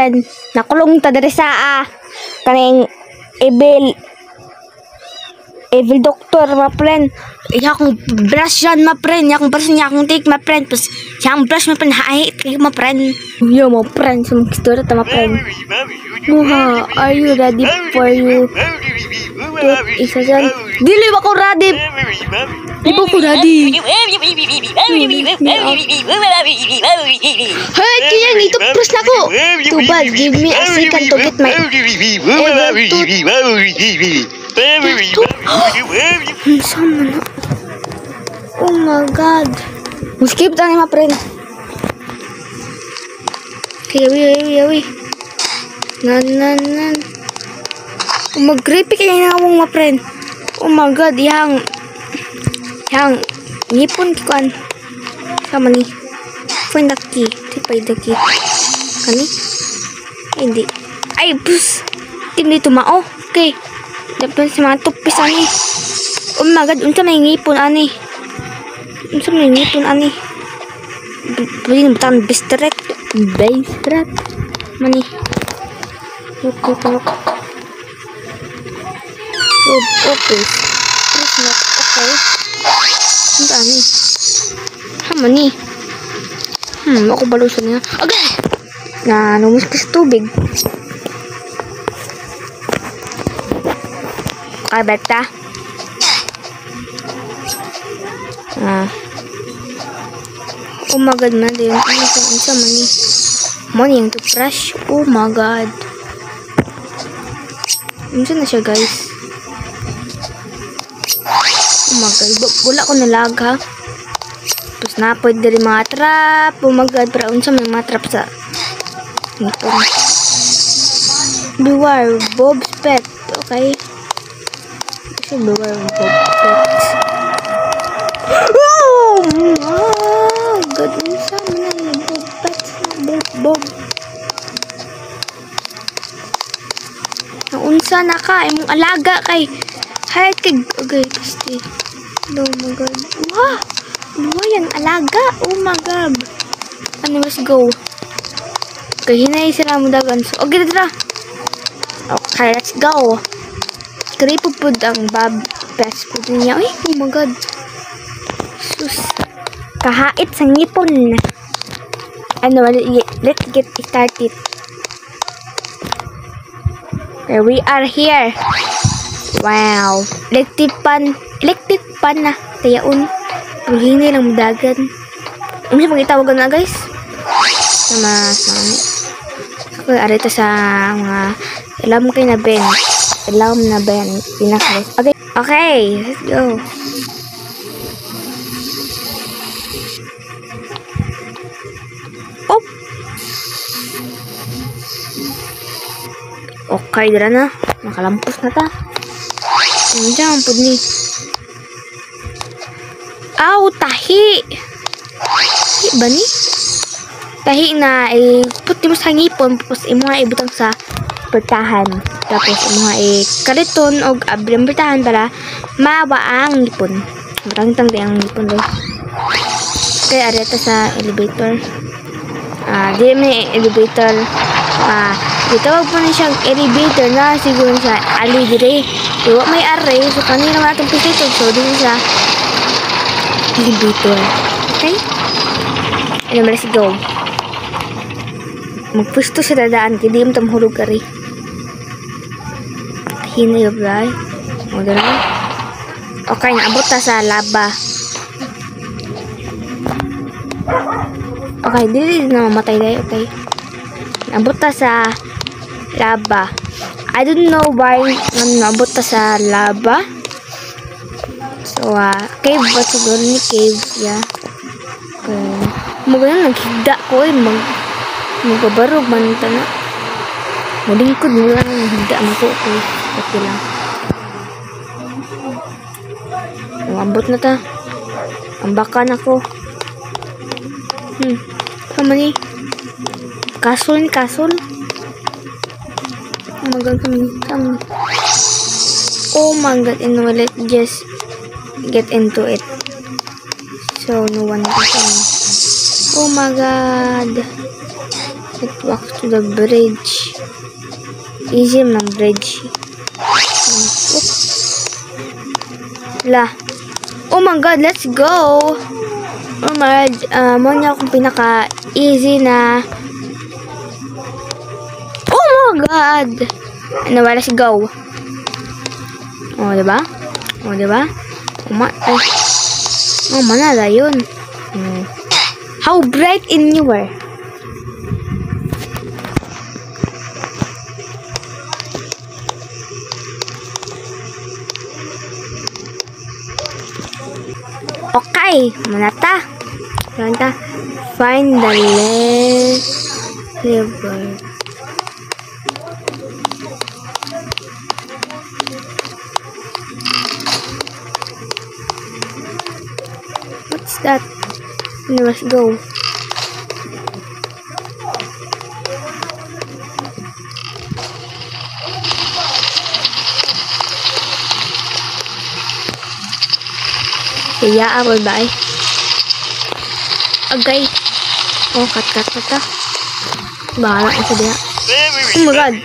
friend. Nakulong ta diri sa kaning evil evil doctor, my friend. Iya akong brush yan, my friend. Iya akong brush, iya akong take, my friend. Tapos, iya akong brush, my friend. Hait kayo, my friend. Yo, my friend. So, mag-story ta, my friend. Muha, are you ready for you? Tooth isa dyan. Dili ba ko ready? Di ba ko ready? Hey, kaya nito press na ko. Too bad. Give me a second to get my evil tooth. Unsa man na? Oh my God. Skip ta ni, my friend. Okay, yawi, yawi, yawi. Nan, nan, nan. Oh, mag-creepy kaya na akong, my friend. Oh my God, yang ngipon kikuan. Sama ni. Find the key. Find the key. Kani? Ay, hindi. Ay, pus. Tim dito mao. Okay. Dapat sa mga tupis ani. Oh my God, unsa may ngipon ani? Unsa may ngipon ani? Pwede na butang bistret. Bistret. Mani. Look, look, look. Oh, okay. Press knock. Okay. Unsa ani? Ha, mani. Ako balusan niya. Okay! Na, lumus ka sa tubig. Okay, beta. Ah. Oh my God, man. Yung ano sa unsa man ni. Money yung toothbrush. Oh my God. Unsa na siya, guys? Oh my God. Wala ko nalag, ha. Tapos na, pwede rin mga trap. Oh my God. Pero unsa may mga trap sa ngipon. Beware, Bob's pet. Okay. Kasi beware, Bob's pet. Oh my God. Unsa man na yung Bob pet? Bob, Bob. Naunsa na ka. Imong alaga kay. Hay, kay. Okay, pasti. Oh my God. Wah! Wah, yung alaga. Oh my God. Ano, let's go. Okay, hinay sila mo dagan. So, okay, tara. Okay, let's go. Creepy po ang Bob Pets po niya. Ay, oh my God. Sus. Kahait sa ngipon. Ano, let's get started. Okay, we are here. Wow. Electric pan. Electric pan na. Tayaon. Pero hindi lang dagan. Ano siya pag-itawag na, guys? Sama, sama. Okay, arita sa mga alam kayo na Ben. Alam na Ben. Pinakalis. Okay. Okay, let's go. Oh! Okay, dira na. Nakalampos na ta. Ano dyan, pud ni. Aw, tahi! Tahi ba ni? Tahi na, put mo sa ngipon, tapos imo nga ibutang sa pertahan. Tapos imo nga kariton og abri ang pertahan para mawa ang ngipon. Marangtang di ang ngipon do. Okay, areta sa elevator. Di may elevator. Gitawag po na siyang elevator na siguro sa ali dire. Pero may array, so kanina nga atong pisito, so dito sa elevator. Okay? Ano, let's go. Magpwesto sa dadaan, kaya di mo tamhulog ka rin. Hinay ba? O, dala. Okay, naabot ta sa laba. Okay, di na mamatay dahil. Okay. Naabot ta sa laba. I don't know why naabot ta sa laba. So, cave ba siguro ni cave? Yeah. Okay. Maganda, naghigda ko eh. Magbabarog man ta na. Mulingkod mo lang, naghigda man ko. Okay. Okay lang. Umabot na ta. Ambakan ako. Tama ni. Kasol ni kasol. Oh my God, kami. Oh my God, and let's just get into it. So, no one can come. Oh my God. Get back to the bridge. Easy man bridge. Oop. La. Oh my God, let's go! Oh my God, mo niya akong pinaka easy na. Oh my God! Anyway, let's go. Oh, diba? Oh, diba? Oh, ma ay. Oh, manala yun. Oh. How bright in you were. Okay, manata. Manata. Find the lever. What's that? Let's go. Iya, ako ba eh? Agay. Oh, kat kat kat kat. Bahala ko sa diya. Oh my God.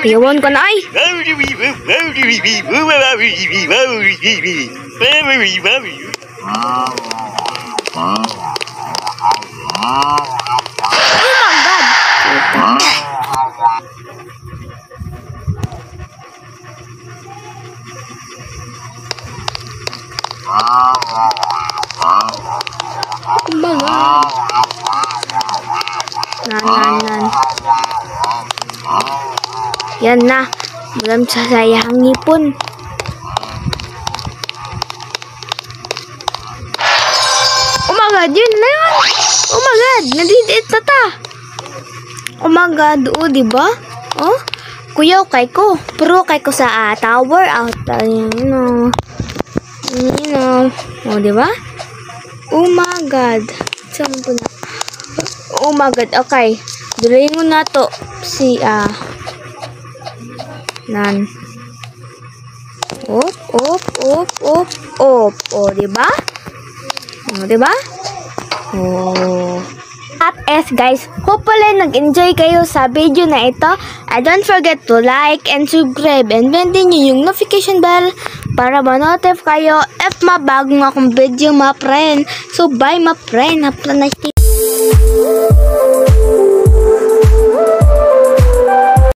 Iyawan ko na ay. Oh my God. Oh my God. Nan, nan, nan. Yan na. Mulam sa sayang ngipon. Oh my God, yun na yun. Oh my God, nandito na ta. Oh my God, oh, diba? Oh, kuya, okay ko. Pero okay ko sa tower out. You know. You know. Oh, diba? Oh my God. Saan po na? Oh my God, okay. Dulayin mo na to. Si, nan. Op, op, op, op, op. Oh, diba? Oh, diba? Oh. At S, guys, hopefully nag-enjoy kayo sa video na ito. And don't forget to like and subscribe and pindutin nyo yung notification bell para ma-notify kayo if mabagong akong video, mga friend. So, bye, mga friend. Have a nice day.